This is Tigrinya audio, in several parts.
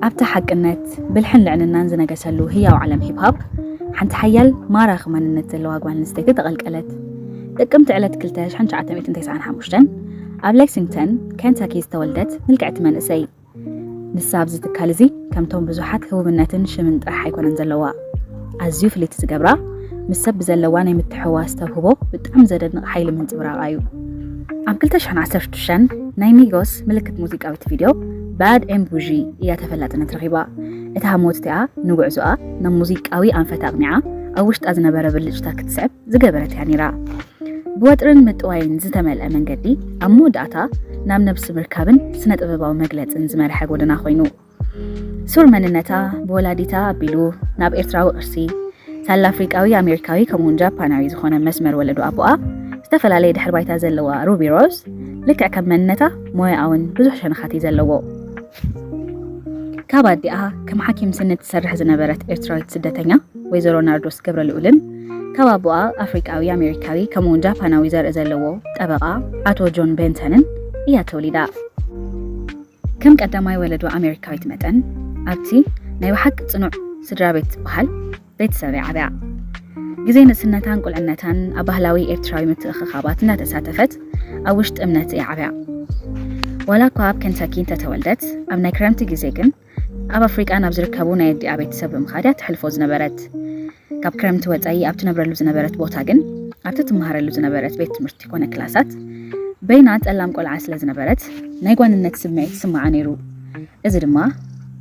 ኣብቲ ሓቅነት፣ ብልሕን ልዕልናን ዝነገሰሉ ህያው ዓለም ሂፕ-ሆፕ፣ ሓንቲ ሓያል ማራኺ ማንነት ዘለዋ ጓል ኣንስተይቲ ተቐልቀለት። ጥቅምቲ ዕለት ክልተ ሽሕን ትሽዓተ ሚእትን ተስዓን ሓሙሽተን ኣብ ሌክሲንግተን ኬንታኪ ዝተወልደት ምልክዕቲ መንእሰይ። ንሳ ኣብዚ ትካል እዚ ከምቶም ብዙሓት ህቡብነትን ሽምን ጥራሕ ኣይኮነን ዘለዋ። ኣዝዩ ፍልይቲ ዝገብራ፣ ምስ ሰብ ብዘለዋ ናይ ምትሕውዋስ ተውህቦ ብጣዕሚ ዘደንቕ ሓይሊ ምንጽብራቓ እዩ። ኣብ ክልተ ሽሕን ዓሰርተ ሽዱሽተን ናይ ሚጎስ ምልክት ሙዚቃዊት ቪድዮ ባድ ኤን ቡዢ እያ ተፈላጥነት ረኺባ። እታ ሃሞት እቲኣ ንጉዕዞኣ ናብ ሙዚቃዊ ኣንፈት ኣቕኒዓ፣ ኣብ ውሽጣ ዝነበረ ብልጭታ ክትስዕብ ዝገበረት እያ ነይራ። ብወጥርን ምጥዋይን ዝተመልአ መንገዲ ኣብ መወዳእታ ናብ ነብሲ ምርካብን ስነ ጥበባዊ መግለጽን ዝመርሐ ጎደና ኮይኑ። ሱር መንነታ ብወላዲታ ኣቢሉ ናብ ኤርትራዊ ቅርሲ፣ ሳላ ኣፍሪቃዊ ኣሜሪካዊ ከምኡውን ጃፓናዊ ዝኾነ መስመር ወለዶ ኣቦኣ ዝተፈላለየ ድሕሪ ባይታ ዘለዋ ሩቢ ሮዝ፣ ልክዕ ከም መንነታ ሞያኣውን ብዙሕ ሸነኻት እዩ ዘለዎ። ካብ ኣዲኣ ከም ሓኪም ስኒ ትሰርሕ ዝነበረት ኤርትራዊት ስደተኛ ወይዘሮ ናርዶስ ገብረልኡልን ካብ ኣቦኣ ኣፍሪቃዊ ኣሜሪካዊ ከምኡውን ጃፓናዊ ዘርኢ ዘለዎ ጠበቓ ኣቶ ጆን ቤንተንን እያ ተወሊዳ። ከም ቀዳማይ ወለዶ ኣሜሪካዊት መጠን ኣብቲ ናይ ብሓቂ ጽኑዕ ስድራ ቤት ዝበሃል ቤተሰብ እያ ዓብያ። ግዜ ንእስነታን ቁልዕነታን ኣብ ባህላዊ ኤርትራዊ ምትእኽኻባት እናተሳተፈት ኣብ ውሽጢ እምነት እያ ዓብያ። ዋላ እኳ ኣብ ኬንታኪ እንተተወልደት፣ ኣብ ናይ ክረምቲ ግዜ ግን ኣብ ኣፍሪቃ ናብ ዝርከቡ ናይ ኣዲኣ ቤተሰብ ብምኻድ እያ ተሕልፎ ዝነበረት። ካብ ክረምቲ ወጻኢ ኣብ ትነብረሉ ዝነበረት ቦታ ግን ኣብቲ ትመሃረሉ ዝነበረት ቤት ትምህርቲ ኮነ ክላሳት በይና ጸላም ቆልዓ ስለ ዝነበረት ናይ ጓንነት ስምዒት ይስምዓ ነይሩ። እዚ ድማ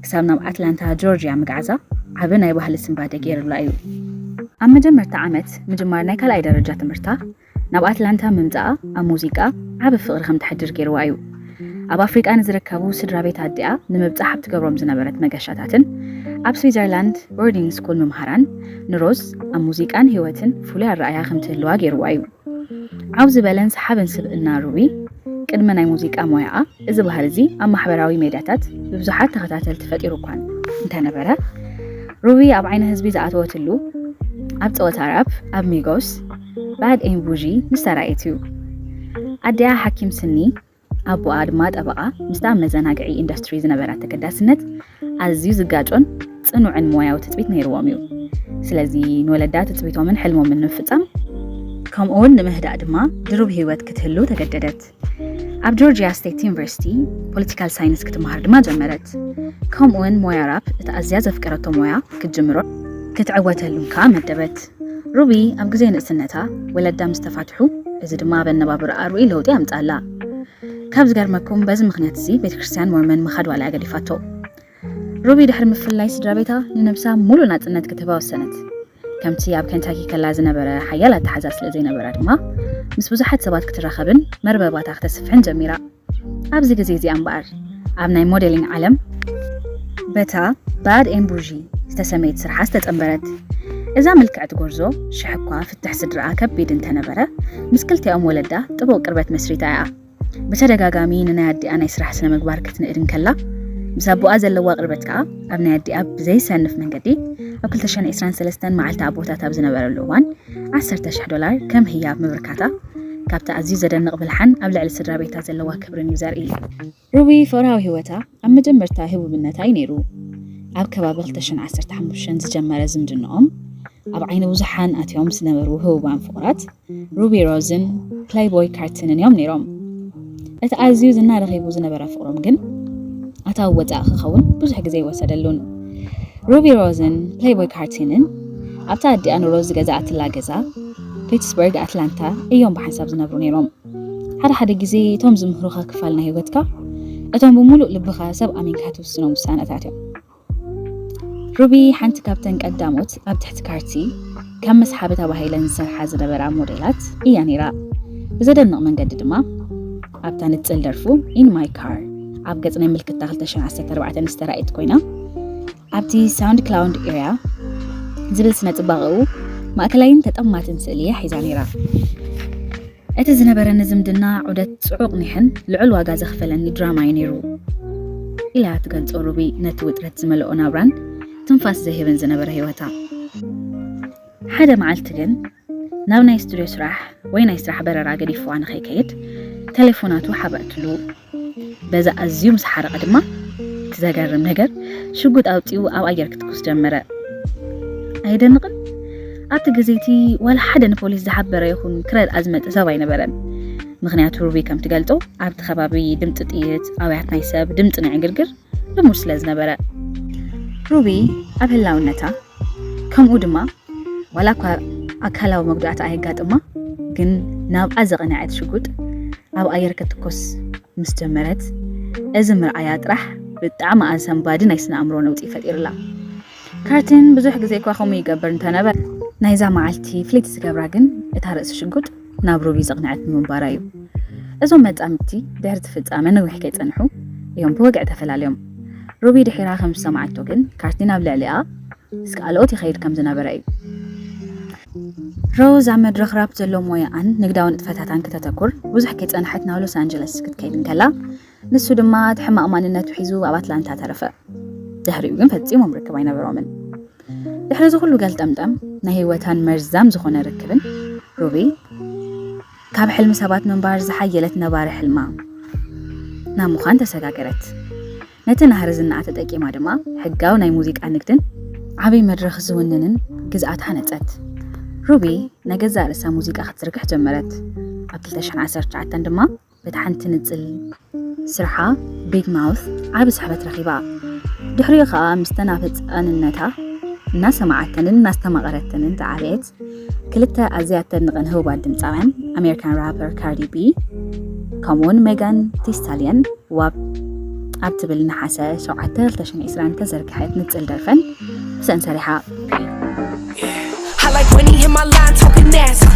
ክሳብ ናብ ኣትላንታ ጆርጅያ ምግዓዛ ዓቢ ናይ ባህሊ ስንባደ ገይሩላ እዩ። ኣብ መጀመርታ ዓመት ምጅማር ናይ ካልኣይ ደረጃ ትምህርታ ናብ ኣትላንታ ምምጻኣ ኣብ ሙዚቃ ዓቢ ፍቕሪ ከም ተሕድር ገይርዋ እዩ። ኣብ ኣፍሪቃ ንዝርከቡ ስድራ ቤት ኣዲኣ ንምብጻሕ ኣብ ትገብሮም ዝነበረት መገሻታትን ኣብ ስዊዘርላንድ ቦርዲንግ ስኩል ምምሃራን ንሮዝ ኣብ ሙዚቃን ህይወትን ፍሉይ ኣረኣያ ከም ትህልዋ ገይርዋ እዩ። ዓው ዝበለን ሰሓብን ስብእና ሩቢ ቅድሚ ናይ ሙዚቃ ሞያኣ እዚ ባህሪ እዚ ኣብ ማሕበራዊ ሜድያታት ብብዙሓት ተኸታተልቲ ፈጢሩ እኳ እንተነበረ፣ ሩቢ ኣብ ዓይኒ ህዝቢ ዝኣተወትሉ ኣብ ጸወታ ራፕ ኣብ ሚጎስ ባድ ኤን ቡዢ ምስ ተራእየት እዩ። ኣዲኣ ሓኪም ስኒ፣ ኣቦኣ ድማ ጠበቓ፣ ምስታ ኣብ መዘናግዒ ኢንዱስትሪ ዝነበራ ተገዳስነት ኣዝዩ ዝጋጮን ጽኑዕን ሞያዊ ትጽቢት ነይርዎም እዩ። ስለዚ ንወለዳ ትጽቢቶምን ሕልሞምን ንምፍጻም ከምኡውን ንምህዳእ ድማ ድሩብ ህይወት ክትህሉ ተገደደት። ኣብ ጆርጂያ ስቴት ዩኒቨርሲቲ ፖለቲካል ሳይንስ ክትመሃር ድማ ጀመረት። ከምኡውን ሞያ ራፕ፣ እቲ ኣዝያ ዘፍቀረቶ ሞያ፣ ክትጅምሮ ክትዕወተሉን ከኣ መደበት። ሩቢ ኣብ ግዜ ንእስነታ ወለዳ ምስ ተፋትሑ፣ እዚ ድማ ኣብ ኣነባብራኣ ርኡይ ለውጢ ኣምጻኣላ። ካብ ዝገርመኩም፣ በዚ ምኽንያት እዚ ቤተ ክርስቲያን ሞርመን ምኻድ ዋላ ገዲፋቶ። ሩቢ ድሕሪ ምፍልላይ ስድራ ቤታ ንነብሳ ሙሉእ ናጽነት ክትህባ ወሰነት። ከምቲ ኣብ ኬንታኪ ከላ ዝነበረ ሓያል ኣተሓዛ ስለ ዘይነበራ ድማ ምስ ብዙሓት ሰባት ክትራኸብን መርበባታ ክተስፍሕን ጀሚራ። ኣብዚ ግዜ እዚኣ እምበኣር ኣብ ናይ ሞዴሊንግ ዓለም በታ ባድ ኤን ቡርዢ ዝተሰመየት ስርሓ ዝተጸንበረት። እዛ ምልክዕቲ ጎርዞ ሽሕ እኳ ፍትሕ ስድራኣ ከቢድ እንተነበረ ምስ ክልቲኦም ወለዳ ጥቡቕ ቅርበት መስሪታ እያ። ብተደጋጋሚ ንናይ ኣዲኣ ናይ ስራሕ ስነ ምግባር ክትንእድ እንከላ ምስ ኣቦኣ ዘለዋ ቅርበት ከኣ ኣብ ናይ ኣዲኣ ብዘይሰንፍ መንገዲ ኣብ ክልተ ሽሕን ዕስራን ሰለስተን መዓልቲ ኣቦታት ኣብ ዝነበረሉ እዋን ዓሰርተ ሽሕ ዶላር ከም ህያብ ምብርካታ ካብቲ ኣዝዩ ዘደንቕ ብልሓን ኣብ ልዕሊ ስድራ ቤታ ዘለዋ ክብርን እዩ ዘርኢ። ሩቢ ፍቕራዊ ህይወታ ኣብ መጀመርታ ህቡብነታ እዩ ነይሩ። ኣብ ከባቢ ክልተ ሽሕን ዓሰርተ ሓሙሽተን ዝጀመረ ዝምድንኦም ኣብ ዓይኒ ብዙሓን ኣትዮም ዝነበሩ ህቡባን ፍቑራት ሩቢ ሮዝን ፕሌይቦይ ካርቲንን እዮም ነይሮም። እቲ ኣዝዩ ዝና ረኺቡ ዝነበረ ፍቕሮም ግን ኣታዊ ወጻኢ ክኸውን ብዙሕ ግዜ ኣይወሰደሉን። ሩቢ ሮዝን ፕሌይቦይ ካርቲንን ኣብታ ኣዲኣ ንሮዝ ዝገዝኣትላ ገዛ ፒትስበርግ ኣትላንታ እዮም ብሓንሳብ ዝነብሩ ነይሮም። ሓደ ሓደ ግዜ እቶም ዝምህሩኻ ክፋል ናይ ህይወትካ፣ እቶም ብምሉእ ልብኻ ሰብ ኣሚንካ ትውስኖም ውሳነታት እዮም። ሩቢ ሓንቲ ካብተን ቀዳሞት ኣብ ትሕቲ ካርቲ ከም መስሓቢ ተባሂለን ዝሰርሓ ዝነበራ ሞዴላት እያ ነይራ። ብዘደንቕ መንገዲ ድማ ኣብታ ንጽል ደርፉ ኢን ማይ ካር ኣብ ገጽ ናይ ምልክታ ክልተ ሽሕን ዓሰርተ ኣርባዕተን ዝተራእየት ኮይና ኣብቲ ሳውንድ ክላውድ ኤርያ ዝብል ስነ ጽባቐኡ ማእከላይን ተጠማትን ስእሊ እያ ሒዛ ነይራ። እቲ ዝነበረኒ ዝምድና ዑደት ጽዑቕ ኒሕን ልዑል ዋጋ ዘኽፈለኒ ድራማ እዩ ነይሩ ኢላ ትገልጾ ሩቢ ነቲ ውጥረት ዝመልኦ ናብራን ትንፋስ ዘይህብን ዝነበረ ህይወታ። ሓደ መዓልቲ ግን ናብ ናይ ስቱድዮ ስራሕ ወይ ናይ ስራሕ በረራ ገዲፍዋ ንኸይከይድ ቴሌፎናቱ ሓበእትሉ። በዚ ኣዝዩ ምስ ሓረቐ ድማ እቲ ዘገርም ነገር፣ ሽጉጥ ኣውጺኡ ኣብ ኣየር ክትኩስ ጀመረ። ኣየደንቕን? ኣብቲ ግዜ እቲ ዋላ ሓደ ንፖሊስ ዝሓበረ ይኹን ክረድኣ ዝመጸ ሰብ ኣይነበረን። ምኽንያቱ ሩቢ ከም ትገልጾ ኣብቲ ከባቢ ድምጺ ጥይት፣ ኣውያት ናይ ሰብ፣ ድምጺ ናይ ዕግርግር ልሙድ ስለ ዝነበረ። ሩቢ ኣብ ህላውነታ ከምኡ ድማ ዋላ እኳ ኣካላዊ መጉዳእቲ ኣየጋጥማ፣ ግን ናብኣ ዘቐነዐት ሽጉጥ ኣብ ኣየር ክትኮስ ምስ ጀመረት፣ እዚ ምርኣያ ጥራሕ ብጣዕሚ ኣሰንባዲ ናይ ስነ ኣእምሮ ነውጺ ፈጢሩላ። ካርቲን ብዙሕ ግዜ እኳ ከምኡ ይገብር እንተነበረ፣ ናይዛ መዓልቲ ፍልይቲ ዝገብራ ግን እታ ርእሲ ሽጉጥ ናብ ሩቢ ዘቕንዐት ብምንባራ እዩ። እዞም መጻምድቲ ድሕሪ እቲ ፍጻመ ነዊሕ ከይጸንሑ እዮም ብወግዒ ተፈላልዮም። ሩቢ ድሒራ ከም ዝሰማዓቶ ግን፣ ካርቲን ኣብ ልዕሊኣ ምስ ካልኦት ይኸይድ ከም ዝነበረ እዩ። ሮዝ ኣብ መድረኽ ራፕ ዘሎ ሞያኣን ንግዳዊ ንጥፈታታን ክተተኩር ብዙሕ ከይጸንሐት ናብ ሎስ ኣንጀለስ ክትከይድ እንከላ፣ ንሱ ድማ እቲ ሕማቕ ማንነቱ ሒዙ ኣብ ኣትላንታ ተረፈ። ድሕሪኡ ግን ፈጺሞም ርክብ ኣይነበሮምን። ድሕሪ እዚ ኩሉ ገልጠምጠም ናይ ህይወታን መርዛም ዝኾነ ርክብን፣ ሩቢ ካብ ሕልሚ ሰባት ምንባር ዝሓየለት ነባሪ ሕልማ ናብ ምዃን ተሰጋገረት። ነቲ ናህሪ ዝናኣ ተጠቂማ ድማ ሕጋዊ ናይ ሙዚቃ ንግድን ዓብይ መድረኽ ዝውንንን ግዝኣት ሃነጸት። ሩቢ ናይ ገዛእ ርእሳ ሙዚቃ ክትዝርግሕ ጀመረት። ኣብ ክልተ ሽሕን ዓሰርተ ትሽዓተን ድማ በቲ ሓንቲ ንጽል ስርሓ ቢግ ማውት ዓቢ ስሕበት ረኺባ። ድሕሪኡ ኸኣ ምስተን ኣብ ህጻንነታ እናሰማዓተንን እናስተማቐረተንን ዝዓበየት ክልተ ኣዝያ እተድንቐን ህቡባት ድምጻውያን፣ ኣሜሪካን ራፐር ካርዲ ቢ ከምኡውን ሜጋን ቲ ስታልየን ዋፕ ኣብ ትብል ነሓሰ ሸውዓተ ክልተ ሽሕን ዕስራን ተዘርግሐት ንጽል ደርፈን ምስአን ሰሪሓ። I like when he hit my line talking nasty.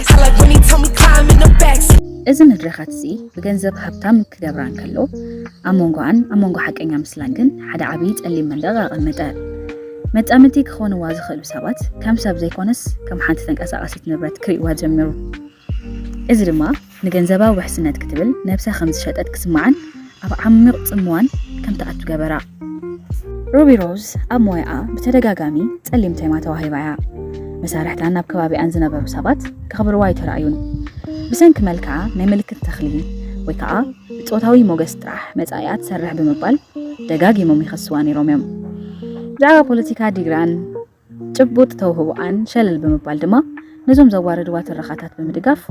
I like when he told me climb in the backseat. እዚ መድረኻት እዚ ብገንዘብ ሃብታም ክገብራ እንከሎ፣ ኣብ መንጎኣን ኣብ መንጎ ሓቀኛ ምስላን ግን ሓደ ዓብዪ ጸሊም መንደቕ ኣቐመጠ። መጻምድቲ ክኾንዋ ዝኽእሉ ሰባት ከም ሰብ ዘይኮነስ ከም ሓንቲ ተንቀሳቓሲት ንብረት ክርእይዋ ጀመሩ። እዚ ድማ ንገንዘባ ውሕስነት ክትብል ነብሳ ከም ዝሸጠት ክስምዓን ኣብ ዓሚቕ ጽምዋን ከም ትኣቱ ገበራ። ሩቢ ሮዝ ኣብ ሞያኣ ብተደጋጋሚ ጸሊም ቴማ ተዋሂባ እያ። መሳርሕታን ኣብ ከባቢኣን ዝነበሩ ሰባት ከኽብርዋ ኣይተራእዩን። ብሰንኪ መልክዓ ናይ ምልክት ተኽሊ ወይ ከኣ ብጾታዊ ሞገስ ጥራሕ መጻኢኣ ትሰርሕ ብምባል ደጋጊሞም ይኸስዋ ነይሮም እዮም። ብዛዕባ ፖለቲካ ዲግራን ጭቡጥ ተውህቦኣን ሸለል ብምባል ድማ ነዞም ዘዋረድዋ ትረኻታት ብምድጋፍ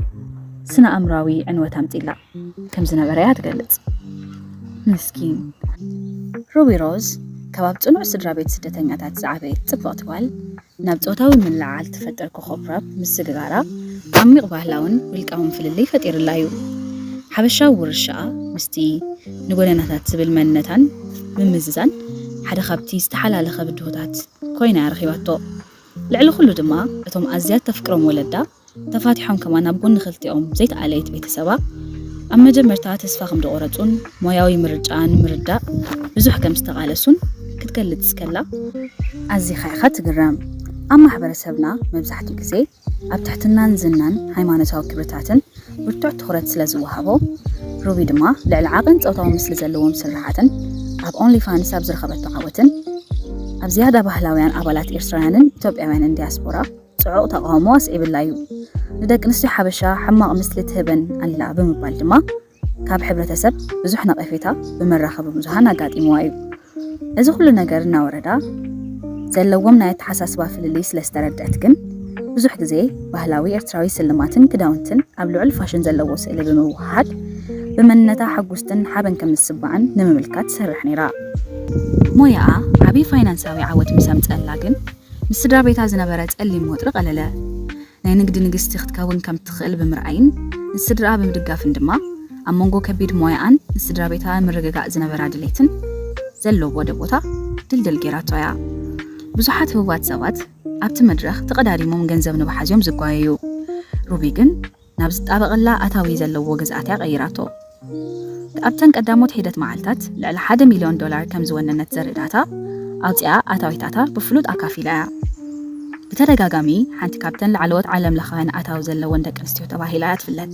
ስነ ኣእምራዊ ዕንወት ኣምጺላ ከም ዝነበረ እያ ትገልጽ። ምስኪን ሩቢ ሮዝ ካብ ኣብ ጽኑዕ ስድራ ቤት ስደተኛታት ዝዓበየት ጽብቕቲ ጓል ናብ ጾታዊ ምልዕዓል ትፈጥር ኮኾብ ራፕ ምስግጋራ ዓሚቕ ባህላውን ውልቃውን ፍልልይ ፈጢርላ እዩ። ሓበሻዊ ውርሻኣ ምስቲ ንጎደናታት ዝብል መንነታን ብምምዝዛን ሓደ ካብቲ ዝተሓላለኸ ብድሆታት ኮይና እያ ረኺባቶ። ልዕሊ ኩሉ ድማ እቶም ኣዝያ ተፍቅሮም ወለዳ ተፋቲሖም ከማን ኣብ ጎኒ ክልቲኦም ዘይተኣለየት ቤተሰባ ኣብ መጀመርታ ተስፋ ከም ዝቖረጹን ሞያዊ ምርጫኣ ንምርዳእ ብዙሕ ከም ዝተቓለሱን ክትገልጽ ከላ ኣዚኻ ኢኻ ትግረም። ኣብ ማሕበረሰብና መብዛሕትኡ ግዜ ኣብ ትሕትናን ዝናን ሃይማኖታዊ ክብርታትን ብርቱዕ ትኹረት ስለ ዝወሃቦ፣ ሩቢ ድማ ልዕሊ ዓቐን ጾታዊ ምስሊ ዘለዎም ስርሓትን ኣብ ኦንሊ ፋንስ ኣብ ዝረኸበቶ ዓወትን ኣብ ዝያዳ ባህላውያን ኣባላት ኤርትራውያንን ኢትዮጵያውያንን ዲያስፖራ ጽዑቕ ተቓውሞ ኣስዒብላ እዩ። ንደቂ ኣንስትዮ ሓበሻ ሕማቕ ምስሊ ትህበን ኣላ ብምባል ድማ ካብ ሕብረተሰብ ብዙሕ ነቐፌታ ብመራኸቢ ብዙሃን ኣጋጢምዋ እዩ። እዚ ኩሉ ነገር እናወረዳ ዘለዎም ናይ ኣተሓሳስባ ፍልልይ ስለ ዝተረድአት ግን ብዙሕ ግዜ ባህላዊ ኤርትራዊ ስልማትን ክዳውንትን ኣብ ልዑል ፋሽን ዘለዎ ስእሊ ብምውህሃድ ብመንነታ ሕጉስትን ሓበን ከም ዝስምዓን ንምምልካት ትሰርሕ ነይራ። ሞያኣ ዓብዪ ፋይናንሳዊ ዓወት ምስ ኣምጸኣላ ግን ምስ ስድራ ቤታ ዝነበረ ጸሊም ወጥሪ ቀለለ። ናይ ንግዲ ንግስቲ ክትከውን ከም ትኽእል ብምርኣይን ንስድራኣ ብምድጋፍን ድማ ኣብ መንጎ ከቢድ ሞያኣን ንስድራ ቤታ ምርግጋእ ዝነበራ ድሌትን ዘለዎ ወደ ቦታ ድልድል ገይራቶ እያ። ብዙሓት ህቡባት ሰባት ኣብቲ መድረኽ ተቐዳዲሞም ገንዘብ ንምሓዝ እዮም ዝጓየዩ። ሩቢ ግን ናብ ዝጣበቐላ ኣታዊ ዘለዎ ግዝኣት እያ ቀይራቶ። ኣብተን ቀዳሞት ሒደት መዓልታት ልዕሊ ሓደ ሚልዮን ዶላር ከም ዝወነነት ዘርኢ ዳታ ኣውጺኣ ኣታዊታታ ብፍሉጥ ኣካፊላ እያ። ብተደጋጋሚ ሓንቲ ካብተን ላዕለዎት ዓለም ለኻውያን ኣታዊ ዘለወን ደቂ ኣንስትዮ ተባሂላ እያ ትፍለጥ።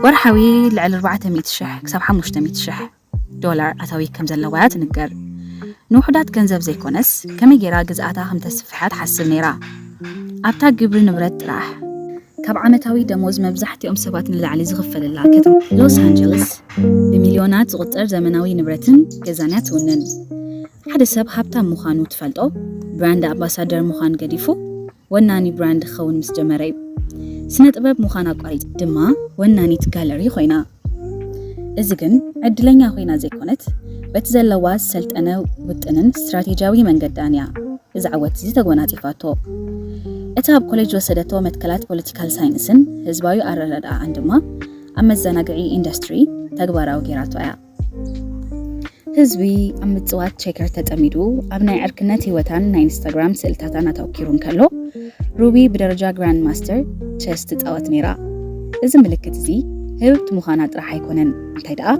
ወርሓዊ ልዕሊ ኣርባዕተ ሚእቲ ሽሕ ክሳብ ሓሙሽተ ሚእቲ ሽሕ ዶላር ኣታዊ ከም ዘለዋ እያ ትንገር። ንውሑዳት ገንዘብ ዘይኮነስ ከመይ ጌራ ግዝኣታ ከም ተስፍሕ እያ ትሓስብ ነይራ። ኣብታ ግብሪ ንብረት ጥራሕ ካብ ዓመታዊ ደሞዝ መብዛሕትኦም ሰባት ንላዕሊ ዝኽፈለላ ከተማ ሎስ ኣንጀለስ፣ ብሚልዮናት ዝቑጸር ዘመናዊ ንብረትን ገዛን እያ ትውንን። ሓደ ሰብ ሃብታም ምዃኑ ትፈልጦ፣ ብራንድ ኣምባሳደር ምዃን ገዲፉ ወናኒ ብራንድ ክኸውን ምስ ጀመረ እዩ። ስነ ጥበብ ምዃን ኣቋሪጽ ድማ ወናኒት ጋለሪ ኮይና። እዚ ግን ዕድለኛ ኮይና ዘይኮነት፣ በቲ ዘለዋ ዝሰልጠነ ውጥንን ስትራቴጂያዊ መንገዳን እያ እዚ ዓወት እዚ ተጎናጺፋቶ። እቲ ኣብ ኮሌጅ ዝወሰደቶ መትከላት ፖለቲካል ሳይንስን ህዝባዊ ኣረዳድኣኣን ድማ ኣብ መዘናግዒ ኢንዱስትሪ ተግባራዊ ገይራቶ እያ። ህዝቢ ኣብ ምጽዋት ቸከር ተጸሚዱ ኣብ ናይ ዕርክነት ህይወታን ናይ ኢንስታግራም ስእልታታን ኣተውኪሩ እንከሎ፣ ሩቢ ብደረጃ ግራንድ ማስተር ቸስ ትጻወት ነይራ። እዚ ምልክት እዚ ህብብቲ ምዃና ጥራሕ ኣይኮነን፣ እንታይ ደኣ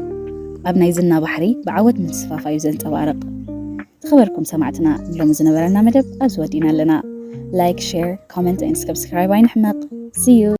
ኣብ ናይ ዝና ባሕሪ ብዓወት ምስፋፋ እዩ ዘንጸባርቕ። ዝኸበርኩም ሰማዕትና፣ ሎሚ ዝነበረና መደብ ኣብዚ ወዲና ኣለና። ላይክ፣ ሼር፣ ኮመንት፣ ሰብስክራይብ ኣይንሕመቕ። See you።